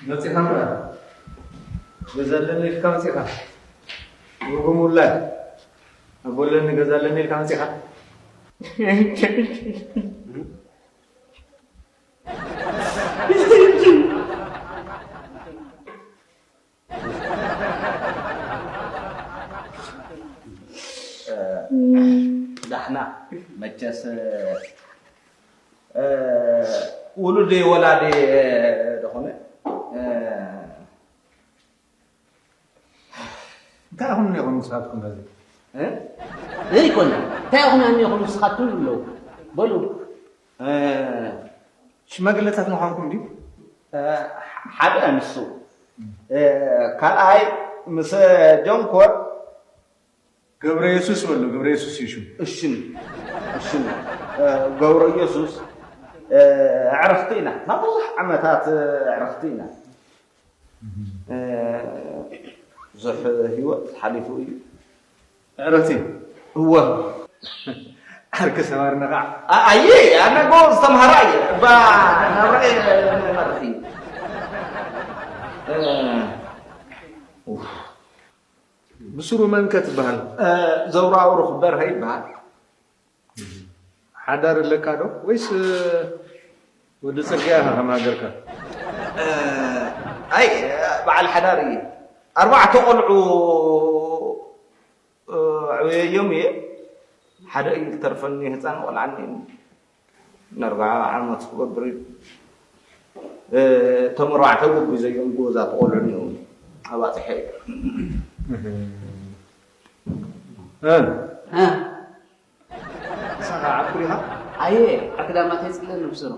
መጺኻ እምበኣር። ገዛ ኣለኒ ኢልካ መጺኻ። ርጉም ውላድ። ኣቦ ኣለኒ ገዛ ኣለኒ ኢልካ መጺኻ። ዳሕና መቸስ፣ እ፣ ውሉድ ወላዲ፣ እ፣ ዝኾነ፣ እ፣ እንታይ ኢኹም እኒኹም ንስኻትኩም በዚ? እ? ዘይኮነ፣ እንታይ ኢኹም እኒኹም ንስኻትኩም ይብለው። በሉ። እ፣ ሽማግለታት ምዃንኩም ድዩ? እ፣ ሓደ ንሱ። እ፣ ካልኣይ ምስ ጆንኮር ገብረ የሱስ በሉ፣ ገብረ የሱስ እዩ ሽሙ። እሽን፣ እሽን፣ እ፣ ገብረ ኢየሱስ፣ እ፣ ኣዕርኽቲ ኢና። ናብ ብዙሕ ዓመታት፣ እ፣ ኣዕርኽቲ ኢና። እ፣ ብዙሕ ህይወት ሓሊፉ እዩ። ኣዕርኽቲ? እወ። ዓርኪ ሰባር ነቓዕ። ኣ-፣ ኣየ፣ ኣነ ጎበዝ ተምሃራይ እየ። እባ ናብራይ መርሒ። እ፣ ኡፍ። ብስሩ መን ከ ትበሃል? እ፣ ዘውራውሩኽ በርሀ ይበሃል። ሓዳር ኣለካ ዶ ወይስ ወዲ ጽርግያ ኢኻ ከም ሃገርካ? እ፣ ኣይ፣ በዓል ሓዳር እየ። ኣርባዕተ ቆልዑ፣ እ፣ ኣዕብየዮም እየ። ሓደ እዩ ዝተርፈኒ፣ ህፃን ቆልዓ እኒአኒ። ንኣርብዓ ዓመት ክገብር እዩ። እ፣ እቶም ኣርባዕተ ጎቢዘዮም ጎዛ ተቆልዑ እኒአው። ኣባፅሐ እዩ። እ። እ። ንስኻ ዓርኩ ዲኻ? ኣየ፣ ዓርኪ ዳማተይ ጽለኒ ብስሩ።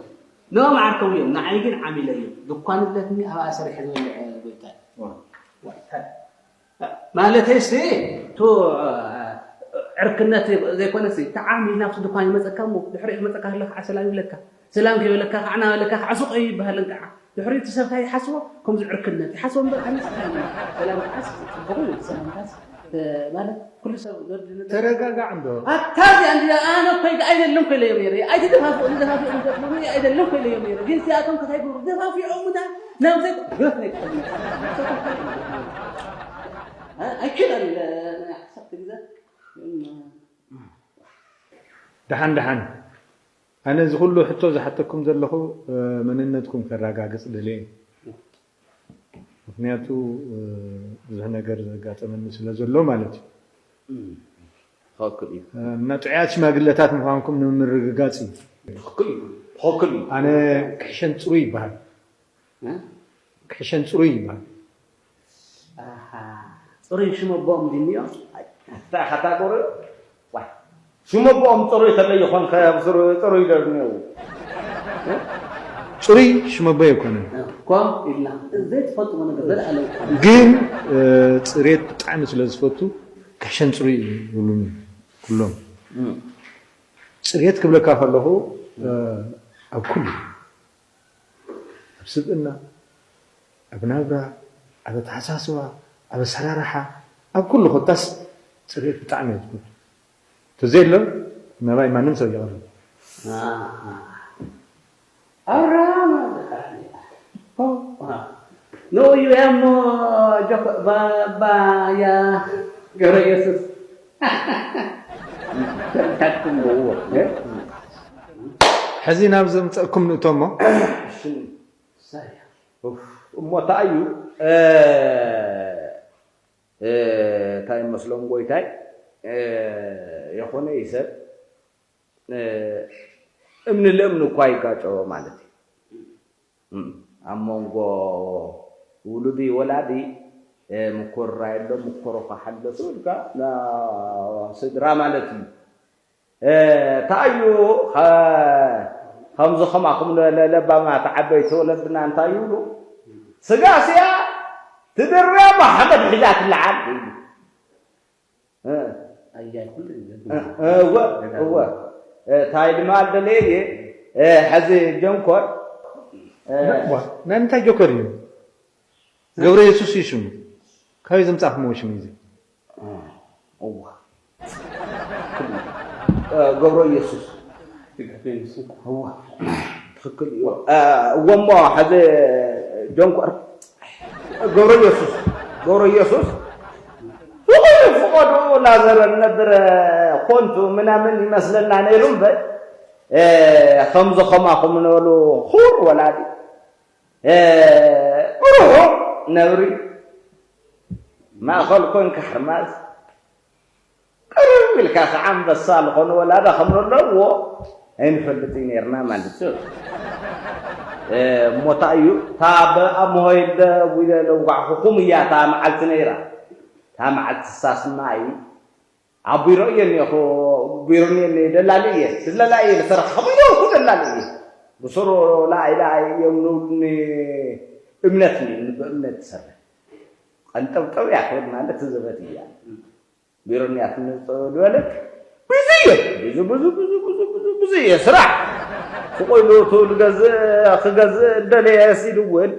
ንኦም ዓርከው እዮም፣ ንዓይ ግን ዓሚለዮም። ድኳን ኣለትኒ፣ ኣብኣ ሰሪሐ ዝበልዕ ጎይታይ። ዋ። ጎይታይ። ማለተይሲ፣ እቱ፣ እ፣ ዕርክነት ዘይኮነሲ፣ ተዓሚልና ኣብቲ ድኳን ይመጸካ እሞ፣ ድሕሪኡ ክመጸካ ከሎ ከዓ ሰላም ይብለካ። ሰላም ከይበለካ ከዓ፣ ናበለካ ከዓ ሱቕ ኣይበሃልን ከዓ። ድሕሪኡ እቲ ሰብ እንታይ ይሓስቦ? ከምዚ ዕርክነት ይሓስቦ እምበር፣ ኣነ ስቕ ኢለ ሰላም ከዓስ ጽቡቕ እዩ፣ ሰላምታስ፣ እ፣ ማለት ኩሉ ሰብ ዘርድነ ተረጋጋዕ እንዶ። ኣታ እዚኣ እንዲኣ ኣነ እኮ ኣይደለም እኮ ኢለዮም ነይረ። ኣይትደፋፍኡ፣ ዝደፋፍኡ እንተትብሉኒ ኣይደለም እኮ ኢለዮም ነይረ። ግን እዚኣቶም ከታይ ግብሩ ደፋፊዖምና ናብ ዘይ-፣ ገፍ ናይ ክጠልመ። እ፣ ኣይክእልን ኢለ ናይ ሓሳብ ትግዛእ። ደሓን ደሓን። ኣነ እዚ ኩሉ ሕቶ ዝሓተኩም ዘለኹ፣ እ፣ መንነትኩም ከረጋግጽ ደልየ እየ። ምኽንያቱ፣ እ፣ ብዙሕ ነገር ዘጋጠመኒ ስለ ዘሎ ማለት እዩ። እም፣ ትኽክል እዩ። እ፣ እና ጥዑያት ሽማግለታት ምዃንኩም ንምርግጋጽ እዩ። ትኽክል እዩ። ትኽክል እዩ። ኣነ ክሕሸን ጽሩይ ይበሃል። እ? ክሕሸን ጽሩይ ይበሃል። ኣሃ፣ ጽሩይ ሽም ኣቦኦም ድዩ እኒኦ? ኣይ፣ እንታይ ኢኻ እታ ጎረዮ? ዋይ፣ ሽም ኣቦኦም ጽሩይ ተለይ ይኾን ከ-፣ ጽሩ-፣ ጽሩይ ዶ እኒኦ? ጽሩይ ሽም ኣቦ ኣይኮነን። እኮ ኢልና ዘይትፈልጥዎ ነገር ዘለኣለም። ግን፣ እ፣ ጽሬት ብጣዕሚ ስለ ዝፈቱ ክሕሸን ጽሩይ ይብሉኒ ኩሎም። እም። ጽሬት ክብለካ ከለኹ፣ እ፣ ኣብ ኩሉ ኣብ ስብእና፣ ኣብ ናብራ፣ ኣብ ኣተሓሳስባ፣ ኣብ ኣሰራርሓ፣ ኣብ ኩሉ ኮታስ ጽሬት ብጣዕሚ እየ ዝፈቱ። ተዘየሎ ናባይ ማንም ሰብ ይቐርብ። ኣሃ። ኣራ ማለት ንኡ እዩ እሞ ጆክ-፣ ባ-፣ ባያ ገብረ ኢየሱስ። ተምታትኩም ብእዎ። ሕዚ ናብ ዘምፀእኩም ንእቶ እሞ። እሺ። ኡፍ፣ እሞ እንታይ እዩ? እ፣ እ፣ እንታይ መስሎም ጎይታይ? እ፣ የኾነ እዩ ሰብ፣ እ፣ እምኒ ለእምኒ እኳ ይጋጨዎ ማለት እዩ። እም፣ ኣብ መንጎ ውሉዲ ወላዲ፣ እ፣ ምኮርራ የሎ፣ ምኮሮ ከሓለሱ ኢልካ ና-፣ ስድራ ማለት እዩ። እ፣ እንታይ እዩ፣ ኸ-፣ ከምዚ ከማኹም ለ-፣ ለ-፣ ለባማት ዓበይቲ ወለድና እንታይ ይብሉ? ስጋ ስያ ትድርብያ እሞ ሓመድ ሒዛ ትለዓል ይብሉ። እ። ኣያይ ኩሉ እዩ። እ፣ እወ፣ እወ። እ፣ እንታይ ልማል ደለየ፣ እ፣ ሕዚ ጀንኮር፣ እ፣ ዋ፣ ናይ ምንታይ ጆከር እዩ? ገብረ የሱስ እዩ ሽሙ። ካበይ ዘምጻእኩምዎ ሽም እዩ እዚ? እዋ። እ፣ ገብረ ኢየሱስ። እዋ። ትኽክል እዩ። እ፣ እወ እሞ፣ ሕዚ ጆንኮር፣ ገብረ ኢየሱስ፣ ገብረ ኢየሱስ፣ ፍቐዱ፣ ፍቐዱ፣ ላዘር ነብረ ኮንቱ ምናምን ይመስለና ነይሩ እምበር፣ እ፣ ከምዚ ከማኹም ንበሉ ክቡር ወላዲ፣ እ፣ ብሩህ ነብሪ፣ ማእከል ኮንካ ሕርማዝ፣ ቅርብ ኢልካ ከዓ ኣንበሳ ዝኾነ ወላዳ ከም ዘለዎ ኣይንፈልጥን ነርና ማለት እዩ። እ፣ እሞ እንታይ እዩ? እታ ብ-፣ ኣብ መሆይ ደ-፣ ዊለ ለውጋዕኹኹም እያ እታ መዓልቲ ነይራ። እታ መዓልቲ ሳስና እዩ። ኣብ ቢሮ እየ እኒኦኹ፣ ቢሮ እኒኦ እኒኦ፣ ደላሊ እየ። ደላላ እየ ዝሰርሕ። ከምኡ ኢለ እኮ ደላሊ እየ። ብስሩ ለኣይ ለኣይ እዮም ንብሉኒ። እምነት እኒኦ፣ ብእምነት ትሰርሕ። ቀንጠብጠብ እያ ክብል ማለት ዘበት እያ። ቢሮ እኒኣ ትምፅእ ዝበለት ብዙ እየ። ብዙ፣ ብዙ፣ ብዙ፣ ብዙ፣ ብዙ፣ ብዙ እየ ስራሕ። ስቕ ኢሉ እቱ ዝገዝእ፣ ክገዝእ እንደለየ ሲድውል፣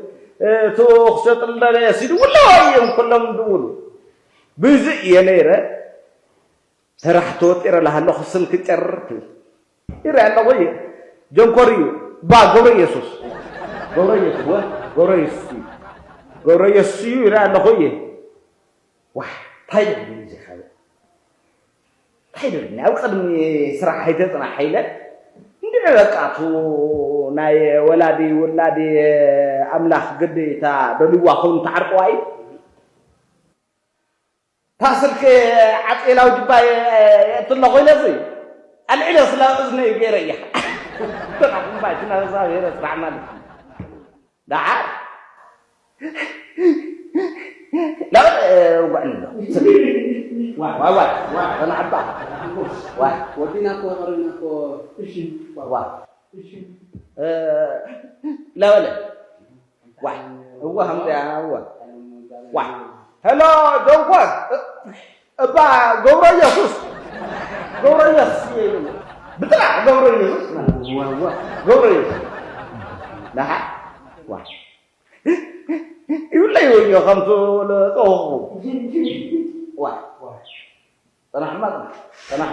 እቱ ክሸጥ እንደለየ ሲድውል፣ ኣለዋ እዮም ኩሎም ድውሉ። ብዙ እየ ነይረ። ስራሕ ተወጢረ ላሃለኹ ስም ክጨርር ይርአ ኣለኹ እየ። ጀንኮር እዩ። ባ ገብረ ኢየሱስ። ገብረ ኢየሱስ፣ ወ-፣ ገብረ ኢየሱስ እዩ። ገብረ ኢየሱስ እዩ ይርአ ኣለኹ እየ። ዋሕ፣ እንታይ ደልኒ እዚ ካልእ? እንታይ ደልኒ? ኣብ ቅድሚ ስራሕ ኣይተጽናሕ ኢለ። እንድዒ በቃ፣ እቱ ናይ ወላዲ ውላዲ ኣምላኽ ግዴታ ደልዋ ኸውን ተዓርቅዋ እዩ። እታ ስልኪ ዓጼላዊ ጅባ የእትሎ ኮይነ እዚ ኣልዒለ ስላ እዝነይ ገይረ እያ። ተናኹም ባይ ትናዛ ገይረ ስራሕ ማለት እዩ። ደሓር። ላበል፣ እ፣ ውግዕኒ ኣሎ። ዋ፣ ዋ፣ ዋ፣ ዋ፣ ተናዕባ። ዋ። ወዲና እኮ ቀሪብና እኮ። እሺ። ዋ። እሺ። እ፣ ላበለ። ዋ። እዋ፣ ከምዚኣ፣ እዋ። ዋ። ሄሎ፣ ዶንኮር። እ-፣ እባ ገብረ ኢየሱስ። ገብረ ኢየሱስ እየ ኢሉ። ብጥራሕ ገብረ ኢየሱስ ማለት። ዋ፣ ዋ። ገብረ ኢየሱስ። ደሓ። ዋ። ይብለይ ወዮ ከምቱ ለጠኹ። ዋ። ጽናሕ እማ ጽናሕ። ጽናሕ።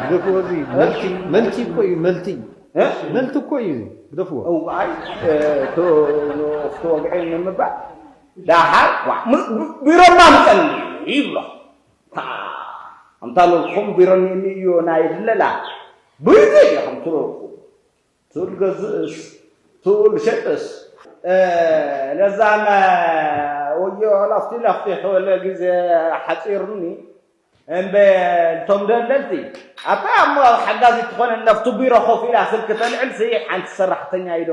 ግደፍዎ፣ እዚ እ? መልቲ፣ መልቲ እኮ እዩ፣ መልቲ። እ? መልቲ እኮ እዩ፣ ግደፍዎ። እው፣ ኣይ፣ እ፣ ቶ-፣ ኖ-፣ ክተወግዐ ንምባል። ደሓር፣ ዋ፣ ም-፣ ብ-፣ ቢሮና ምጸኒ ይብሎ። ታ-፣ ኣምታ ለልኩም ቢሮ እኒእኒ እዩ ናይ ድለላ። ብዘይ ኢኹም ትረብኩ። ትብል ገዝእስ፣ ትብል ሸጥስ። እ፣ ለዛም ወዮ ላፍቲ ላፍቲ ክበለ ግዜ ሓጺሩኒ። እምበ እቶም ደለልቲ፣ ኣታ እሞ ሓጋዚት ትኾነ ነፍቱ ቢሮ ኮፍ ኢላ ስልኪ ተልዕልሲ ሓንቲ ሰራሕተኛ ኢዶ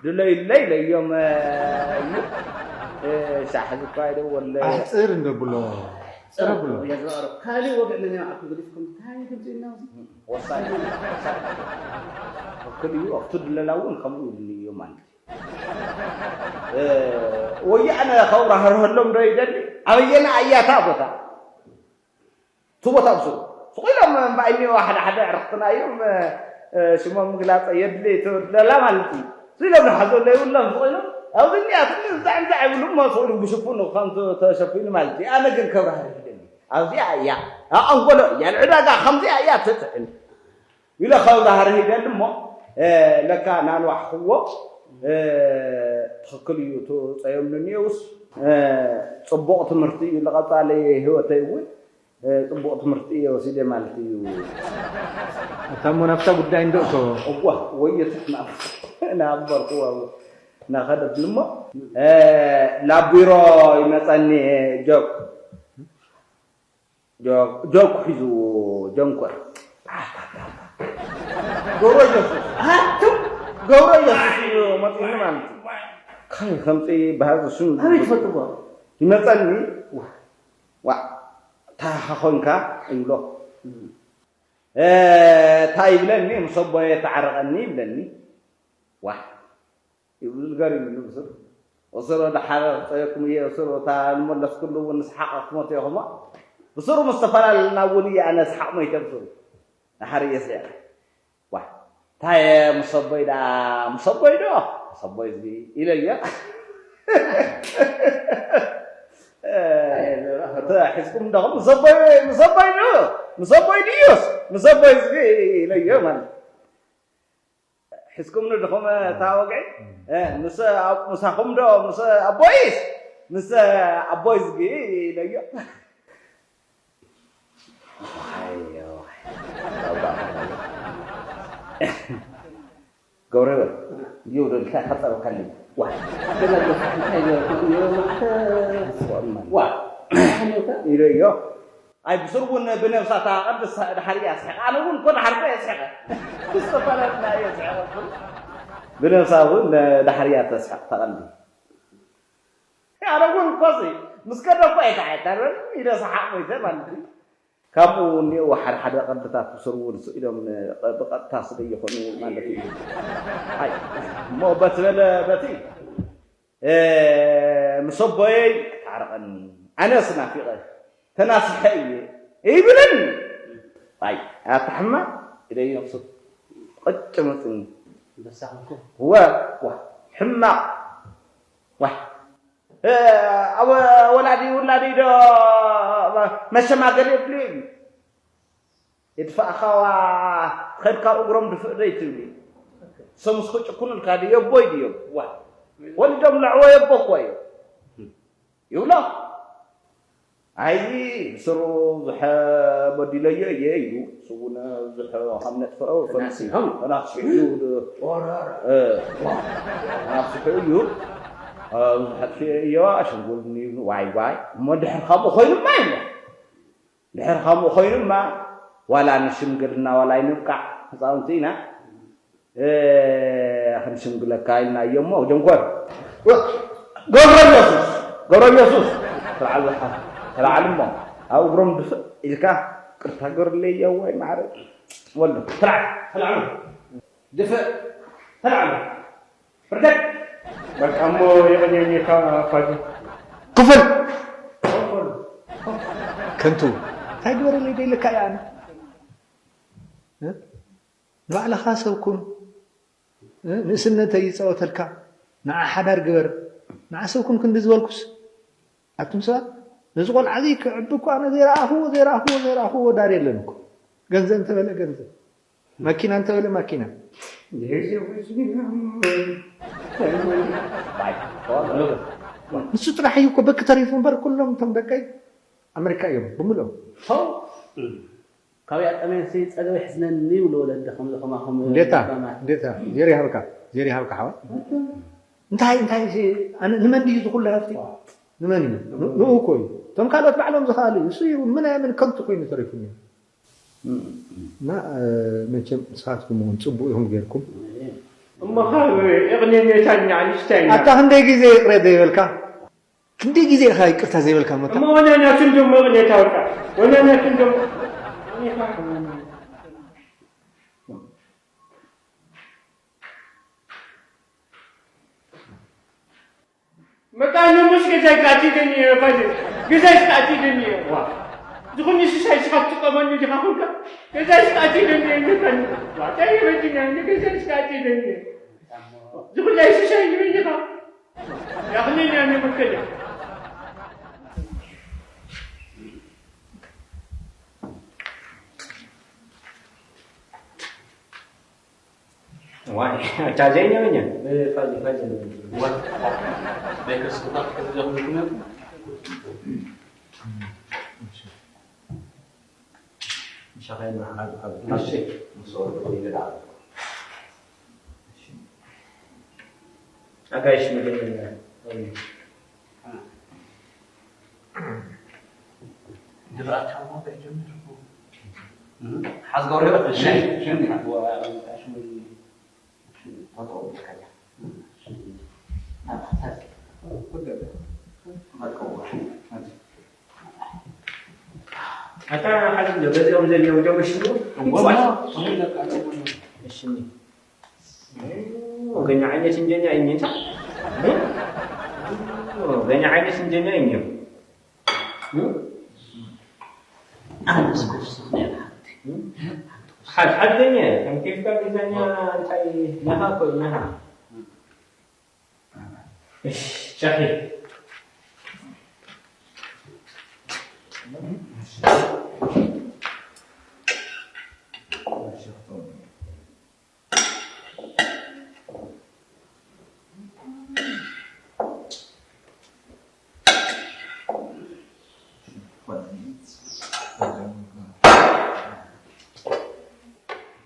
ድለዩለይ ኢለዮም፣ እ፣ እዩ። እ፣ ሻሕ ዝኳ ኢዶ ወለ ኣሕጽር እንዶ ብሎ፣ ጽረ ብሎ። እየ ዝረኣሮ። ካልእ ወግዒ ለናይ ዓርኩ ገዲፍኩም እንታይ ከምዚ ኢልና እዚ? ወሳኝ፣ ወሳኝ። ክልዩ ኣብቲ ድለላ እውን ከምኡ ኢሉኒ እዩ ማለት እዩ። እ፣ ወያነ ከብራህርሀሎም ዶ ይደሊ? ኣበየና ኣያታ ቦታ? እቲ ቦታ ብስሩ። ስቕ ኢሎም እምበኣይ እኒኦ ሓደ ሓደ ዕርኽትና እዮም፣ እ፣ ሽሞም ምግላፅ የድሊ እቲ ድለላ ማለት እዩ። ስቕ ኢሎም ዝሓዘሉ የብሎም ስቕ ኢሎም። ኣብዚ እኒኣ ትንሽ እንዛዕ እንዛዕ ይብሉ እሞ ስቕ ኢሉ ብሽፉኑ ከምቲ ተሸፊኑ ማለት እዩ። ኣነ ግን ከብራህርህ ይደሊ። ኣብዚኣ እያ። ኣብ ኣንጎሎ እያ። ንዕዳጋ ከምዚኣ እያ ትጥዕም። ኢለ ከብራህርህ ይደሊ እሞ፣ እ፣ ለካ ናንዋሕኽዎ፣ እ፣ ትኽክል እዩ፣ እቲ ጸዮም ንንየውስ፣ እ፣ ጽቡቕ ትምህርቲ እዩ፣ ንቐጻሊ ህይወተይ እውን፣ እ፣ ጽቡቕ ትምህርቲ እየ ወሲደ ማለት እዩ። እታ እሞ ናብታ ጉዳይ እንዶ እቶ። እዋ፣ ወዮ ትሕና ናበርኩዋ እናኸደት እሞ፣ እ፣ ናብ ቢሮ ይመጸኒ ጆክ። ጆ-፣ ጆክ ሒዙ ጀንኮር። ገብረ ኢየሱስ። ኣቱ! ገብረ ኢየሱስ እዩ መፂኡኒ ማለት እዩ። ካበይ ከምፂ በሃዚ ሽም ኣበይ ትፈልጥዎ? ይመፀኒ። ዋ፣ ዋ፣ ታኻ ኮንካ ይብሎ። እ፣ እንታይ ይብለኒ? ምስ ኣቦየ ተዓረቐኒ ይብለኒ። ዋ። ይብሉ ገሪሙኒ ብስሩ። ብስሩ ደሓር ጸየኩም እየ ብስሩ እታ ንመለስኩሉ እውን ንስሓቕ ክትሞት ኢኹም። ብስሩ ምስ ተፈላለና እውን እየ ኣነ ስሓቕ ሞይተ ብስሩ። ደሓር እየ ስዒቐ። ዋ፣ እንታይ እየ ምስ ኣቦይ ደኣ፣ ምስ ኣቦይ ዶ? ምስ ኣቦይ እዚ ኢለዮ። እ፣ ሒዝኩም እንደኹም ምስ ኣቦይ፣ ምስ ኣቦይ ዶ? ምስ ኣቦይ ድዩስ? ምስ ኣቦይ እዚ ኢለዮ ማለት። ሒዝኩምኒ ዲኹም እታ ወግዒ? እ፣ ምስ ኣብ-፣ ምሳኹም ዶ? ምስ ኣቦይስ? ምስ ኣቦይ ዝጊ ኢለዮ። ገብረ ይበል ይውረድካ ከጸበካለይ። ዋ ገዛ ገዛ እንታይ ገርኩ? ዋ ኢለዮ። ኣይ ብስር እውን ብነብሳታ ቀንዲ ድሓር እያ ስሕቕ። ኣነ እውን እኮ ድሓር እኮ እየ ስሕቐ። ዝተፈላለዩ እየ ስሕቐ። ብነብሳ እውን ድሓር እያ ተስሕቕ ተቐንዲ። ኣነ እውን እኮ እዚ ምስ ከደ እኮ እየ ተዓይታለን ኢለ ሰሓቕ ሞይተ ማለት እዩ። ካብኡ እኒኦ ሓደ ሓደ ቀንድታት ብስር እውን ስኢሎም ብቐጥታ ስለ ይኾኑ ማለት እዩ። ኣይ እሞ በቲ በለ በቲ እ፣ ምስ ኣቦየይ ታረቐኒ። ኣነስ ናፊቐ ተናሲሐ እየ ይብለኒ። ኣይ ኣታ ሕማቕ ኢለ ነብሱ ቅጭ መፅኒ። በሳኹምኩም። ወ ዋ ሕማቕ ዋ እ፣ ኣብ ወላዲ ውላዲ ዶ መሸማገሊ የድልዮ እዩ። ይድፋእኻ ዋ ኸድካ እግሮም ድፍእ ደይ ትብሊ። ሰሙስ ክጭኩኑልካ ድዮ ቦይ ድዮም ዋ ወሊዶም ለዕወ የቦ እኮ እዮም ይብሎ። ኣይ ስሩ ዝሐ በዲለዮ እየ ኢሉ ስውነ ዝሐ ካብ ነጥፍኦ ተናሲሖም። ተናሲሑ እ፣ ተናሲሑ እዩ። እ፣ ዝሐ ጥፊኦ እዮ ኣሸንጎልኒ ይብሉ። ዋይ ዋይ እሞ ድሕር ካብኡ ኮይኑማ ይብሎ። ድሕር ከምኡ ኮይኑማ ዋላ ንሽምግልና ዋላ ኣይንብቃዕ ህፃውንቲ ኢና። እ፣ ክንሽምግለካ ኢልና እዮ እሞ ጀንኮር ገብረ ኢየሱስ ገብረ ኢየሱስ ተለዓል ተለዓል እሞ ኣብ እግሮም ድፍእ ኢልካ ቅርታ ገርለይ ያዋይ ማዕረ ወሎ ተለዓል ተለዓል ድፍእ ተለዓል ብርደት በቃ እሞ የቐንየኒ እካ ፋጂ ክፍል ከንቱ እንታይ ግበረለይ ደይልካ እያ ኣነ እ? ንባዕልኻ ሰብ ኩን እ? ንእስነተይ ይፃወተልካ ንዓ ሓዳር ግበር ንዓ ሰብ ኩን ክንዲ ዝበልኩስ ኣቱም ሰባት ነዚ ቆልዓ እዚ ክዕቢ እኮ ኣነ ዘይረኣኽዎ ዘይረኣኽዎ ዘይረኣኽዎ ወዳር የለን እኮ ገንዘብ እንተበለ ገንዘብ መኪና እንተበለ ማኪና ንሱ ጥራሕ እዩ እኮ በኪ ተሪፉ እምበር ኩሎም እቶም ደቀይ ኣመሪካ እዮም ብምልኦም ካብያ ጠሜንሲ ጸገበ ሕዝነኒ ይብሉ ወለዲ ከምዚ ከማኹም እንዴታ እንዴታ ዜር ይሃብካ ዜር ይሃብካ ሓዋ እንታይ እንታይ ንመን ድዩ ዝኩሉ ሃብቲ ንመን እዩ ንኡ እኮ እዩ እቶም ካልኦት ባዕሎም ዝኽኣሉ እዩ እሱ እዩ ምን ኣየምን ከንቱ ኮይኑ ተሪፉኒ እና መቸም ንስኻትኩም እውን ፅቡቅ ኢኹም ጌርኩም እሞ ካብ እቕኒ ሜታኛ ንሽታይ ኣታ ክንደይ ግዜ ይቕረ ዘይበልካ ክንደይ ግዜ ኢኻ ይቅርታ ዘይበልካ መታ እሞ ወናናትን ደሞ እቕኔታ ወልቃ ወናናትን ደሞ መቃን ሙሽ ገዛይ ካቲ ደኒ ፈል ገዛይ ካቲ ደኒ ዋ ዝኹን ሽሻይ ሽኻት ትቀመኒ ዲኻ ኩልካ ገዛይ ካቲ ደኒ ንፈል ዋ ታይ ይበድኛ ገዛይ ካቲ ደኒ ዝኹላይ ሽሻይ ይበድኻ ያኽኒ ያ ንብከለ ዋይ ኣታ ዘይነበኛ በፋዚ ፋዚ ሻኻይ መሓል ኣብ እሺ ምስወርዶ ይገዳ ኣጋይሽ መገኛ ገኛ ዓይነት እንጀኛ ይኝታ ገኛ ዓይነት እንጀኛ ይኘው ሓድሓደኛ ከም ኬፍካ ጌዛኛ እንታይ ናኻ ኮ ናኻ እሺ ጫሒ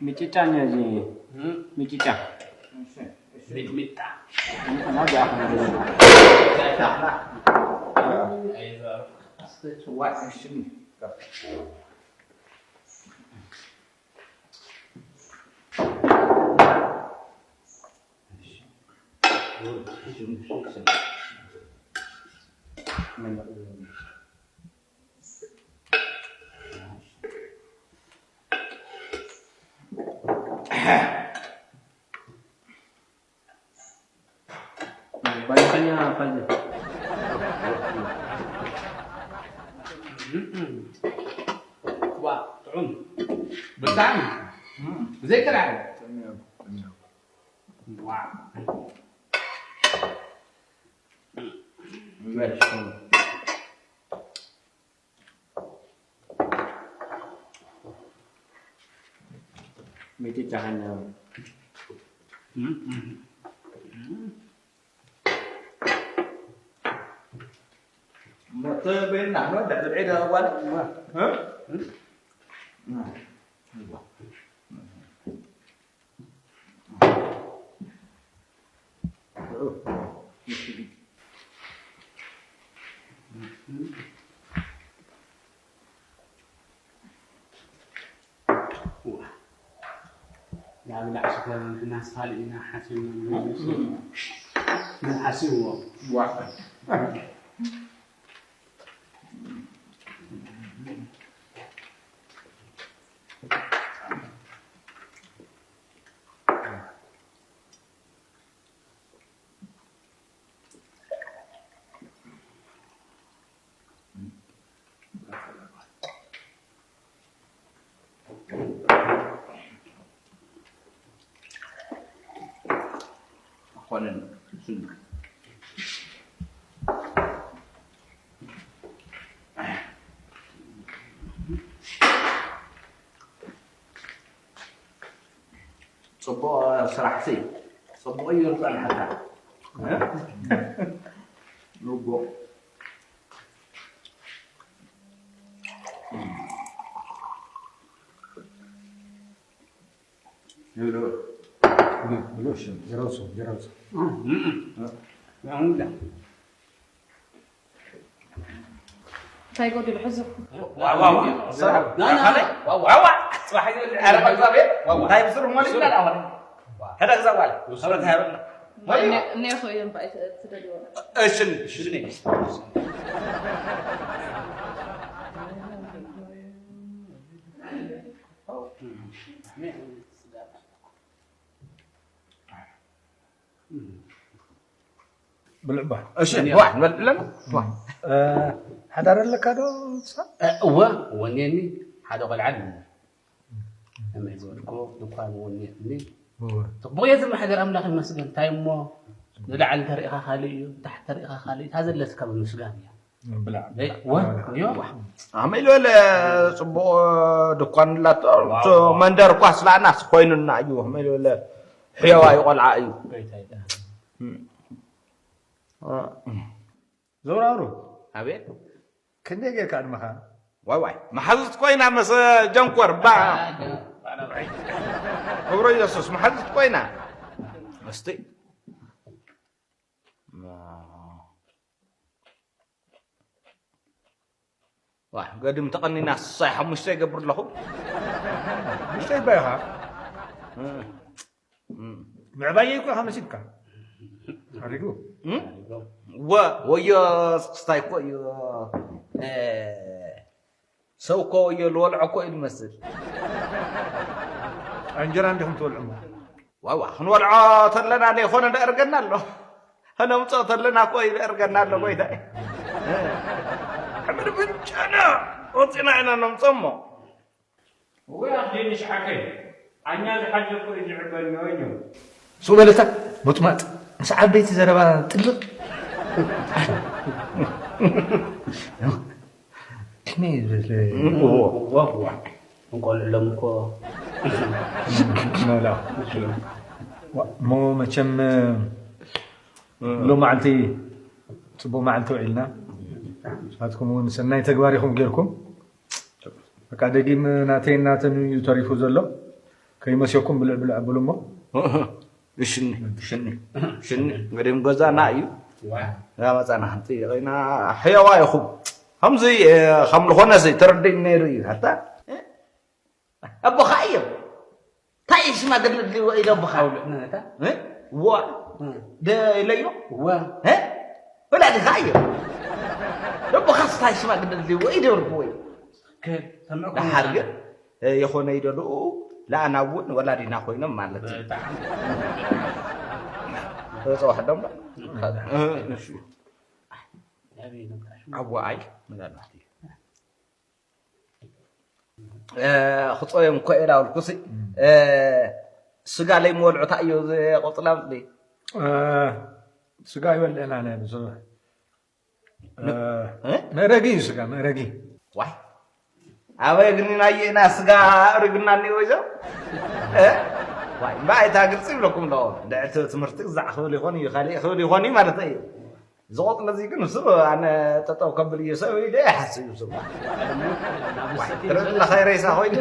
ሚጥሚጣ ነዚ ሚጥሚጣ። ሚጥሚጣ። ናብዚ ኣኹም ዘለና። ባልሰኛ ፋዘ። ዋ፣ ጥዑም። ብጣዕሚ። ዘይከልኣለ። ዋ። ሚጥሚጣ ሃና። መተ በይና ነው ደብዒ ደዋል። እ? ናብ ላዕሊ ከ ንሕና ስፋል ኢና ሓሲብና ንመልሶ። መን ሓሲብዎ? ዋ። ጽቡቕ ስራሕ ሲ። ጽቡቕ እዩ ዝጸንሐካ። እ? ንጎ። ይብሎ። ብሎ፣ ብሎ፣ እሺ፣ ጀራውሶ፣ ጀራውሶ። እ፣ እ፣ እ። እ። ያው እንዳ። እንታይ ጎዲሉ ሕዚ? ዋ፣ ዋ፣ ዋ። ሰላም። ና፣ ና፣ ና። ዋ፣ ዋ፣ ዋ። ጽባሕ ይዘል። ኧረ፣ በእግዚኣብሔር። ዋ፣ ዋ። እንታይ ብስሩ ሞሊ ይላል ኣሁን? ዋ። ሕደግ ዘዋል። ውስሩ። ሕብረት ሃይብና። ሞሊ። እኔ፣ እኔ እኮ እየ እምባ እየ ትደልይዎ። እሺ፣ እሺ፣ እኔ። ብልዕባ። እሺ፣ ዋ፣ ንበል፣ ብለን። ዋ። እ፣ ሓዳር ኣለካ ዶ ንስኻ? እ፣ እወ፣ ወኔኒ ሓደ ቆልዓ ኣለኒ። ከመይ ዝበልኩ፣ ድኳን ወኔኒ። እወ። ጽቡቕ እየ ዝመሓደር፣ ኣምላኽ ይመስገን። እንታይ እሞ፣ ንላዕሊ እንተሪኢኻ ካልእ እዩ፣ ንታሕቲ እንተሪኢኻ ካልእ እዩ። እታ ዘለትካ ብምስጋን እያ። ብላ። እይ፣ ወ-፣ ዮ። ኣመይ ዝበለ ጽቡቕ ድኳን ኣላቶ። ዋው፣ ዋው። መንደር እኳ ስላናስ ኮይኑና እዩ። ኣመይ ዝበለ ሕያዋይ ቆልዓ እዩ። ጎይታይ። እም። አ። ዘውራሩ። ኣቤት። ክንደይ ጌርካ ዕድመኻ? ዋይ፣ ዋይ። መሓዙት ኮይና መስ ጀንኮር፣ ባ። አ፣ ጀ-፣ ባላ ባይ። ክብሮ ኢየሱስ፣ መሓዙት ኮይና። እስቲ። ዋ፣ ገድም ተቐኒና ሳይ ሓሙሽተ ይገብር ኣለኹ። ሓሙሽተ ይባይኻ? እ፣ እ። ምዕባየይ እኮ ኢኻ መሲልካ። ሓሪጉ። እ? ወ-፣ ወዮ ስክስታይ እኮ እዩ። እ፣ ሰብ እኮ ወዮ ልወልዖ እኮ እዩ ዝመስል። እንጀራ እንዲኹም ትበልዑ እሞ። ዋዋ፣ ክንወልዖ ተለና ዘይኮነ ደእርገና ኣሎ። ከነምፅኦ ተለና እኮ ይደእርገና ኣሎ፣ ጎይታይ። ሕምድ ብንጨና ወፂና ኢና ነምፅኦ እሞ። ወይ ኣኽሊል ሽሓከይ፣ ኣኛ ዝሓጀኮ እዩ ዝዕበኒ ወዮ። ሱቕ በለታ፣ ሞጥማጥ፣ ምስ ዓበይቲ ዘረባ ጥልቕ። ከመይ ዝበለ እዎ፣ እዎ፣ እዎ። እንቆልዑ ሎም እኮ። ኖላ። ዋ፣ እሞ መቸም፣ ሎማዓልቲ ጽቡቕ መዓልቲ ውዒልና። ንስኻትኩም እውን ሰናይ ተግባር ኢኹም ጌርኩም። በቃ ደጊም ናተይን ናተን እዩ ተሪፉ ዘሎ። ከይመስየኩም ብልዕ ብልዕ ኣብሉ እሞ። ሽኒ ሽኒ ሽኒ እንግዲህ ገዛና እዩ። ዋ። ያ መጻና ሓንቲ ኮይና ሕያዋ ኢኹም። ከምዚ እ፣ ከም ዝኾነ ሲ ተረዲእ ነይሩ እዩ። ኣታ ኣቦኻ እዮም። እንታይ እዩ ሽማግለ ድልዎ ኢለ ኣቦኻ? ኣውልዕ ነታ። እ? ዋ። እ። ደ ኢለዮ? ዋ። እ? ወላዲኻ እዮም። ኣቦኻ ስታይ ሽማግለ ድልዎ ኢደርኩ ወይ? ከ ሰምዕኩ። ደሓር ግን እ፣ የኾነ ይደልኡ ለኣና እውን ወላዲና ኮይኖም ማለት እዩ። ብጣዕሚ። ተጸዋሕ ደሞ። እ፣ እሺ። ኣበይ ነበር? ኣዋኣይ ምናልባት እዩ። እ፣ ክጾዮም እኮ እየ ዳውልኩሲ። እ፣ ስጋ ለይምወልዑ እንታይ እዩ ዝቆጽላ ብሊ? እ፣ ስጋ ይበልዕና ናይ ብዙሕ። እ፣ እ? መእረጊ እዩ ስጋ መእረጊ። ዋይ ኣበይ ግን ናየና ስጋ ኣእሪጉና እኒኦ እዞም? እ? ዋይ እምበኣር እታ ግልፂ ይብለኩም ኣለኹ። ድዕቲ ትምህርቲ ግዛዕ ክብል ይኾን እዩ፣ ካሊእ ክብል ይኾን እዩ ማለት እዩ። ዝቆፅለ እዚ ግን ንሱ ኣነ ጠጠው ከብል እዩ ሰብ ኢለ ይሓስብ እዩ ሰብ። ዋይ ትርኢ ኣለኻ ሬሳ ኮይኑ።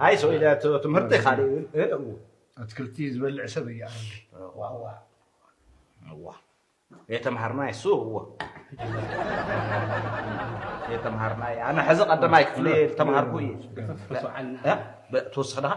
ኣይ ሰው ኢለ ት-፣ ትምህርቲ ካሊእ እዩ። እ፣ እው። ኣትክልቲ ዝበልዕ ሰብ እዩ ኣረጊ። ዋዋ። እዋ። የተምሃርና እሱ እዎ። የተምሃርና ኣነ ሕዚ ቀዳማይ ክፍሊ ተምሃርኩ እዩ። እ? ብ-፣ ትወስኽ ደኻ?